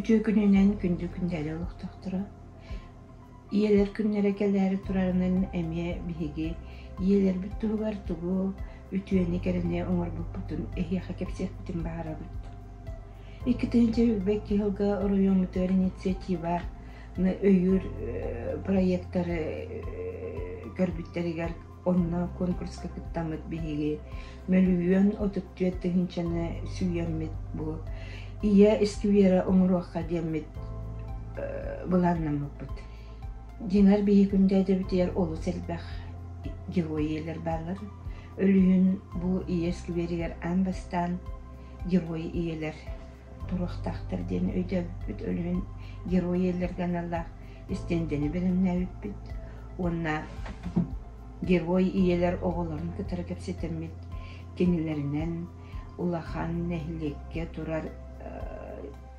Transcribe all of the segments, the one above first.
Үтүө күнүнэн күндү күндээли олохтоохторо! Ийэлэр күннэрэ кэлээри турарынан эмиэ биһиги ийэлэрбит туһугар тугу үтүөнү-кэрэни оҥорбуппутун эһиэхэ кэпсиэхпитин баҕарабыт. 2022 сылга оройуоммутугар инициативаны өйүүр проектары көрбүттэригэр Онно конкурска кыттаммыт биһиги 1 034 000-ны сүүйэммит бу Ийэ искибиэрэ оҥоруохха диэммит былааннаммыппыт. Дьиҥэр биһи күндээдэбитигэр олус элбэх герой ийэлэр бааллар. Өлүһүн бу Ийэ искибиэригэр аан бастаан герой ийэлэр туруохтаахтар диэн өйдөөбүппүт. Өлүһүн герой ийэлэргэ аналлаах истиэндэни бэлэмнээбиппит уонна герой ийэлэр оҕолорун кытары кэпсэтэммит кинилэринэн улахан нэһилиэккэ турар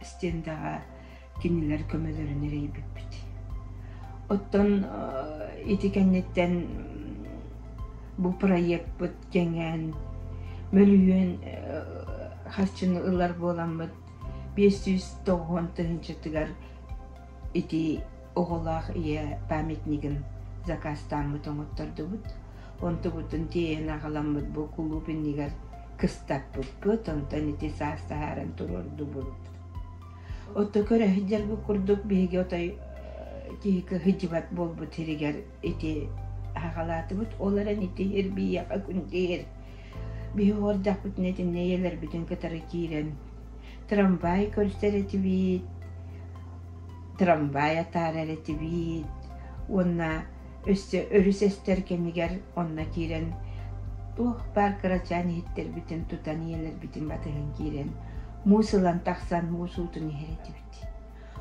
стендаҕа кинилэр көмөлөрүн эрэйбиппит. Оттон ити кэнниттэн бу проекпыт кэҥээн мөлүйүөн харчыны ылар буоламмыт 590 тыһыынчатыгар Ити оҕолоох ийэ памятнигын заказтааммыт оҥоттордубут. Онтубутун тиэйэн аҕаламмыт бу кулууп иннигэр кыстаппыппыт, онтон ити саас таһааран туруордубут. Отто көрө сылдьарбыт курдук биһиги отой киһи кыһыдьыбат буолбут сиригэр ити аҕалаатыбыт. Ол эрэн ити сир биһиэхэ күндү Биһи оҕордохпутуна итиннэ ийэлэрбитин кытары киирэн трамвай көрсөр этибит, трамвай атаарар этибит уонна өссө өрүс эстэр кэмигэр онно киирэн туох баар кырачаан иһиттэрбитин тутан ийэлэрбитин батыһан киирэн муус ылан тахсан муус уутун иһэр этибит.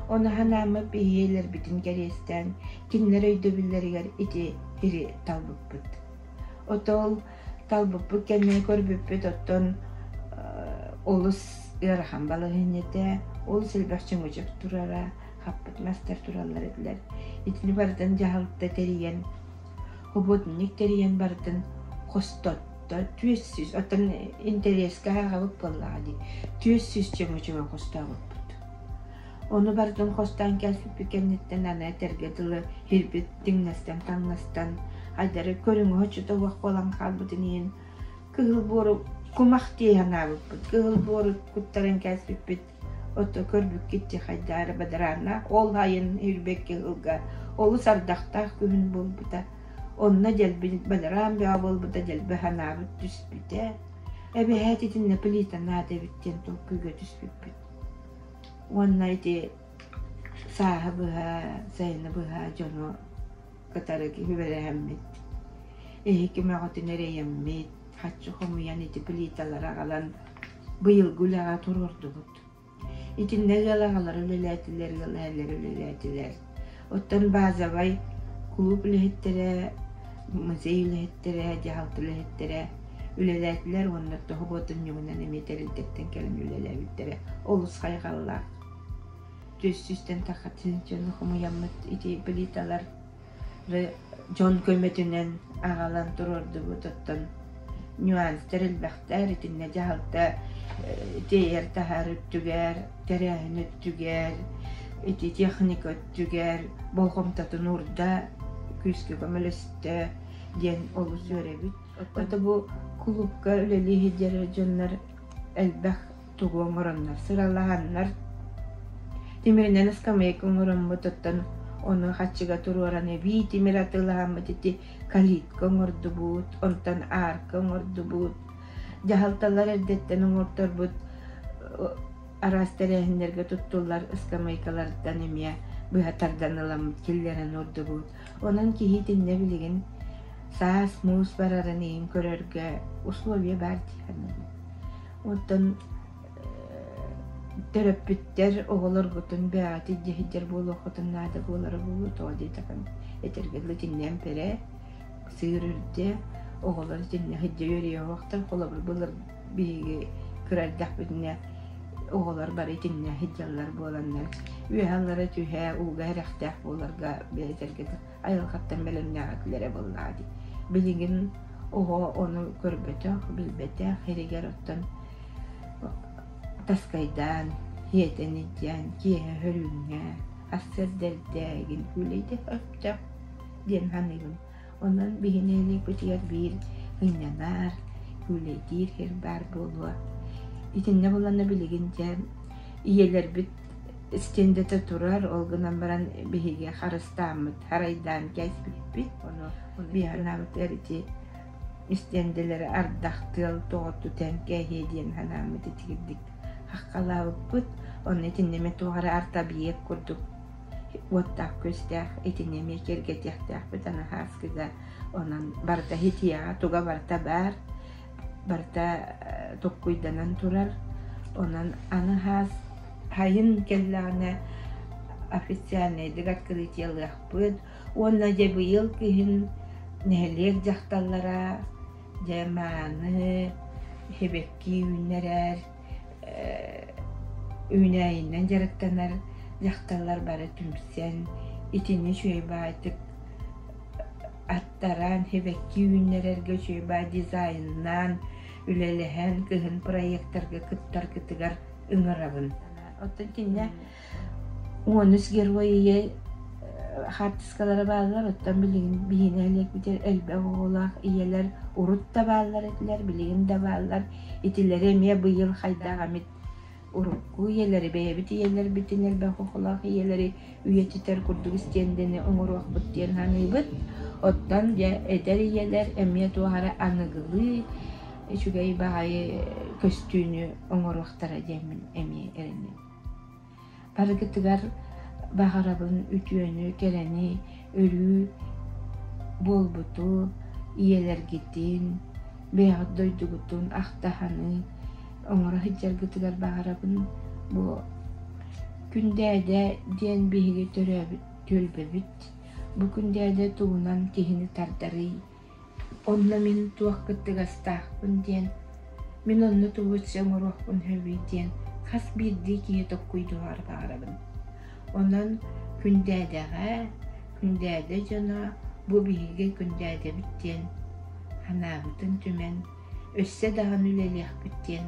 Ону санааммыт ийэлэрбитин кэриэстээн кинилэр өйдөбүллэригэр ити сири талбыппыт. Отол талбыппыт кэннэ көрбүппүт оттон олус ыарахан балаһыанньа этэ, олус элбэх чөҥөчөк турара, хаппыт мастар тураллар этилэр. Итини барытын дьаһалта тэрийэн, хобуотунньук тэрийэн барытын хостотто, 400, оттон интэриэскэ ааҕабыт буоллаҕа дии, 400 чөҥөчөгү хостообуппут. Ону барытын хостоон кэлбиппит кэнниттэн аны этэргэ дылы һирбит тиҥнэстэн-таҥнастан айдары көрүҥү оччото уох буолан хаалбытын иһин кыһыл буору кумах дии санаабыппыт. Кыһыл буору куттаран кээспиппит ото көрбүккүт дии хайдаары бадарааннаах ол айын үрбэккэ ыһылга олус ардахтаах күһүн буолбута. Онно дьэлби бадараан бөҕө буолбута дьэлби санаабыт түспүтэ. Эбэһээт итиннэ плита наада эбит диэн толкуйга түспүппүт. Уонна ити сааһы быһа, сайыны быһа дьону кытары сүбэлэһэммит, эһиги мөҕүтүн эрэйэммит, харчы хомуйан ити плиталары аҕалан быйылгы үлэҕэ туруордубут. Итиннэ ыал аҕалара үлэлээтилэр, ыал эһэлэрэ үлэлээтилэр. Оттон базовай кулууп үлэһиттэрэ, музей үлэһиттэрэ, дьаһалта үлэһиттэрэ үлэлээтилэр уонна тоһоҕо-тунньугунан эмиэ тэрилтэттэн кэлэн үлэлээбиттэрэ олус хайҕаллаах. Түс-түстэн тахатын дьону хомуйаммыт ити плиталар дьон көмөтүнэн аҕалан туруордубут оттон нюанстар элбэхтэр итиннэ дьаһалта тиэйэр таһаар өттүгэр тэрээһин өттүгэр ити техника өттүгэр болҕомтотун уурда күүскэ көмөлөстө диэн олус үөрэбит Ото бу кулуупка үлэлии сылдьар дьоннор элбэх тугу оҥороннор, сыралаһаннар тимиринэн ыскамыайка оҥороммут, оттон ону хаччыга туруоран эбии тимир атыылаһаммыт ити калитка оҥордубут, онтон арка оҥордубут, дьаһалталар эрдэттэн оҥорторбут араас тэрээһиннэргэ туттуллар ыскамыайкаларыттан эмиэ быһа тардан ыламмыт киллэрэн уурдубут. Онон киһи итиннэ билигин саас муус барарын иһин көрөргө условия баар дии саныыбын. Оттон төрөппүттэр оҕолоргутун бэйэҕит илдьэ сылдьар буолуоххутун наада буолара буолуо тоҕо диэтэххинэ этэргэ дылы итиннээн пэрэ сыыр үрдэ оҕолор итиннэ сылдьа үөрүйэхтэр холобур былыр биһиги кыра эрдэхпитинэ оҕолор бары итиннэ сылдьаллар буоланнар үөһэ-аллара түһэ ууга эрэхтээх буоларга бэйэтэргэ айылҕаттан бэлэмнээх этилэрэ буоллаҕа дии. Билигин оҕо ону көрбөтөх, билбэтэх, иригэр оттон таскайдаан. Иэтэн илдьэн киэһэ хөрүүҥҥэ сарсыарда эрдээгин күүлэйдэ өптөх диэн саныыбын. Онон биһи нэһилиэкпитигэр биир ынньанар, күүлэйдиир сир баар буолуо. Итиннэ булана билигин дьэ ийэлэрбит стендэтэ турар, ол гынан баран биһиги харыстааммыт, харайдаан кээспиппит. Ону биһи ити истиэндэлэри ардах, тыал тоҕо тутан кээһиэ диэн санааммыт итигирдик хаххалаабыппыт. Онно итиннэ эмиэ туох эрэ арт-объект курдук уоттаах-күөстээх итини эмиэ киэргэтиэхтээхпит аны һааскыга. Онон барыта хитиэҕэ туга барыта баар, барыта токкуйданан турар. Онон аны хаас сайын кэллэҕинэ официальнайдык открытиелыахпыт. Уонна дьэ быйыл күһүн нэһилиэк дьахталлара дьэ мааны сибэкки үүннэрэр, үүнээйинэн дьарыктанар дьахталлар бары түмсэн итини үчүгэй баайдык аттаран сибэкки үүннэрэргэ үчүгэй баай дизайннаан үлэлэһэн кыһын проектарга кыттаргытыгар ыҥырабын. Оттон итиннэ Уонус герой ийэ хаартыскалара бааллар, оттон билигин биһиги нэһилиэкпитигэр элбэх оҕолоох ийэлэр урут да бааллар этилэр, билигин да бааллар. Итилэри эмиэ быйыл хайдах эмит урукку ийэлэри, бэйэбит ийэлэрбитин элбэх оҕолоох ийэлэри үйэтитэр курдук истиэндэни оҥоруохпут диэн саныыбыт. Оттон дьэ эдэр ийэлэр эмиэ туох эрэ аныгылыы үчүгэй баҕайы көстүүнү оҥоруохтара диэммин эмиэ эрэнэбин. Барыгытыгар баҕарабын үтүөнү, кэрэни, өрүү буолбуту, ийэлэргитин, бэйэҕит дойдугутун ахтаһаны оҥоро сылдьаргытыгар баҕарабын. Бу Күндээдэ диэн биһиги төрөөбүт түөлбэбит. Бу Күндээдэ тугунан киһини тардарый? Онно мин туох кыттыгастаахпын диэн, мин онно тугу өссө оҥоруохпун сөбүй диэн хас биирдии киһи толкуйдуоҕар баҕарабын. Онон Күндээдэҕэ, Күндээдэ дьоно бу биһиги Күндээдэбит диэн санаабытын түмэн, өссө даҕаны үлэлиэхпит диэн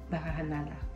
баҕа санаалаахпын.